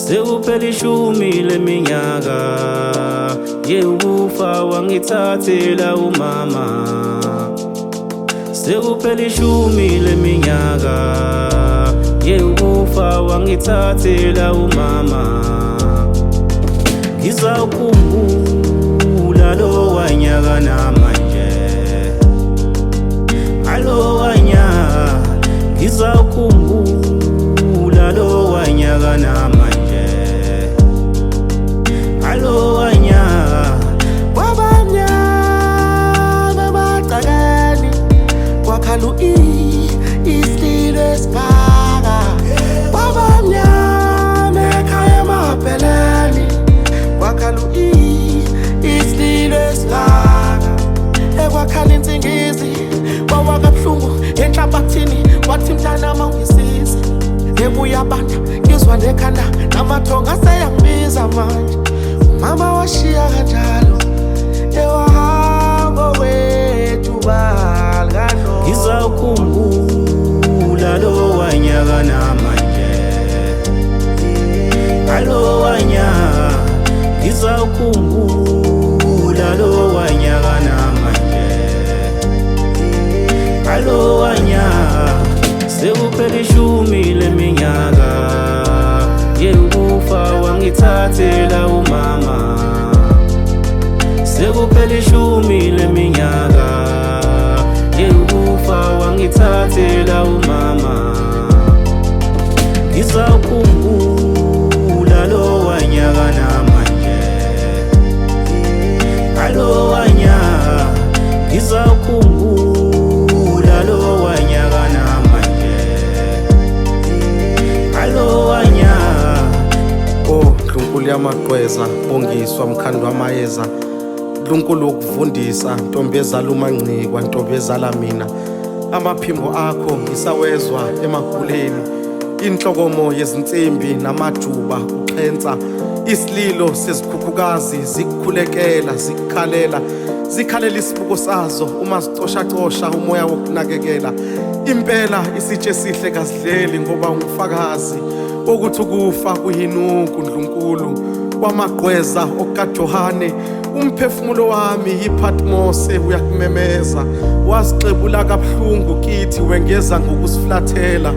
Sekuphela ishumi leminyaka yewukufa wangithathela umama. Sekuphela ishumi leminyaka yewukufa wangithathela umama. Ngizawukhumbula lo wanyaka namanje, alo wanyaka. Ngizawukhumbula lo wanyaka namanje, alo wanyaka. Kwabamnyama emagcekeni kwakhala isililo esingaka. Kwabamnyama ekhaya emabheleni kwakhala isililo esingaka. Ekwakhala insingizi kwawa kabuhlungu enhlabathini, wathi mntanami ungisize. Ebuyabanda ngizwa nekhanda namathongo aseyangibiza manje. Umama washiya kanjalo ewahambo wethu balkano. Ngizawukhumbula lo wanyaka namanje, alo wanyaka. Ngizawukhumbula lo wanyaka namanje, alo wanyaka. Sekuphela ishumi leminyaka yewukufa wangithathela umama. Sekuphela ishumi leminyaka yewukufa wangithathela umama. Ngizawukhumbula lo wanyaka namanje, alo wanyaka. Ngizawukhumbula lo wanyaka namanje, alo wanyaka. Oh Ndlunkulu yamagqweza, bongiswa mkhando wamayeza, Ndlunkulu wokuvundisa, ntombi ezala uMangcikwa, ntombi ezala mina. Amaphimbo akho ngisawezwa emaguleni, inhlokomo yezinsimbi namajuba uxhensa, isililo sezikhukhukazi zikukhulekela, zikukhalela, zikhalela isibuko sazo uma zicoshacosha umoya wokunakekela. Impela isitshe esihle kasidleli, ngoba ungufakazi wokuthi ukufa kuyinuku. Ndlunkulu wamagqweza okaJohane, umphefumulo wami yiPatmose uyakumemeza. Wasixebula kabuhlungu kithi, wengeza ngokusiflathela,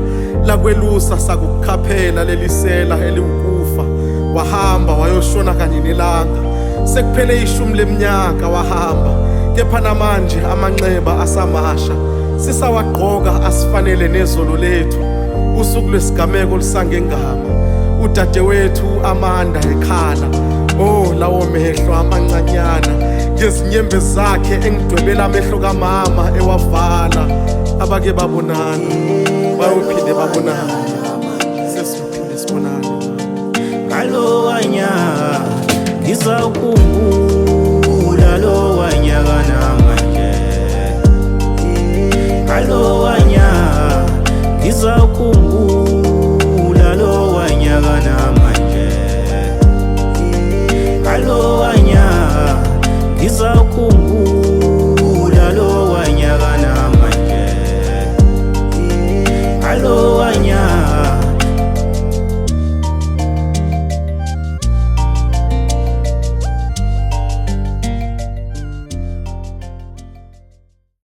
lakwelusa sakukukhaphela lelisela eliwukufa. Wahamba wayoshona kanye nelanga, sekuphele ishumi leminyaka wahamba, kepha namanje amanxeba asamasha sisawagqoka asifanele nezolo lethu. Usuku lwesigameko lusangengama, udadewethu Amanda ekhala, oh lawo mehlo amancanyana, ngezinyembezi zakhe engidwebela amehlo kamama ewavala. Abake babonana bayophinde babonana, sesiyophinde sibonane. Alo wanyaka, ngizawukhumbula lo wanyaka namanje.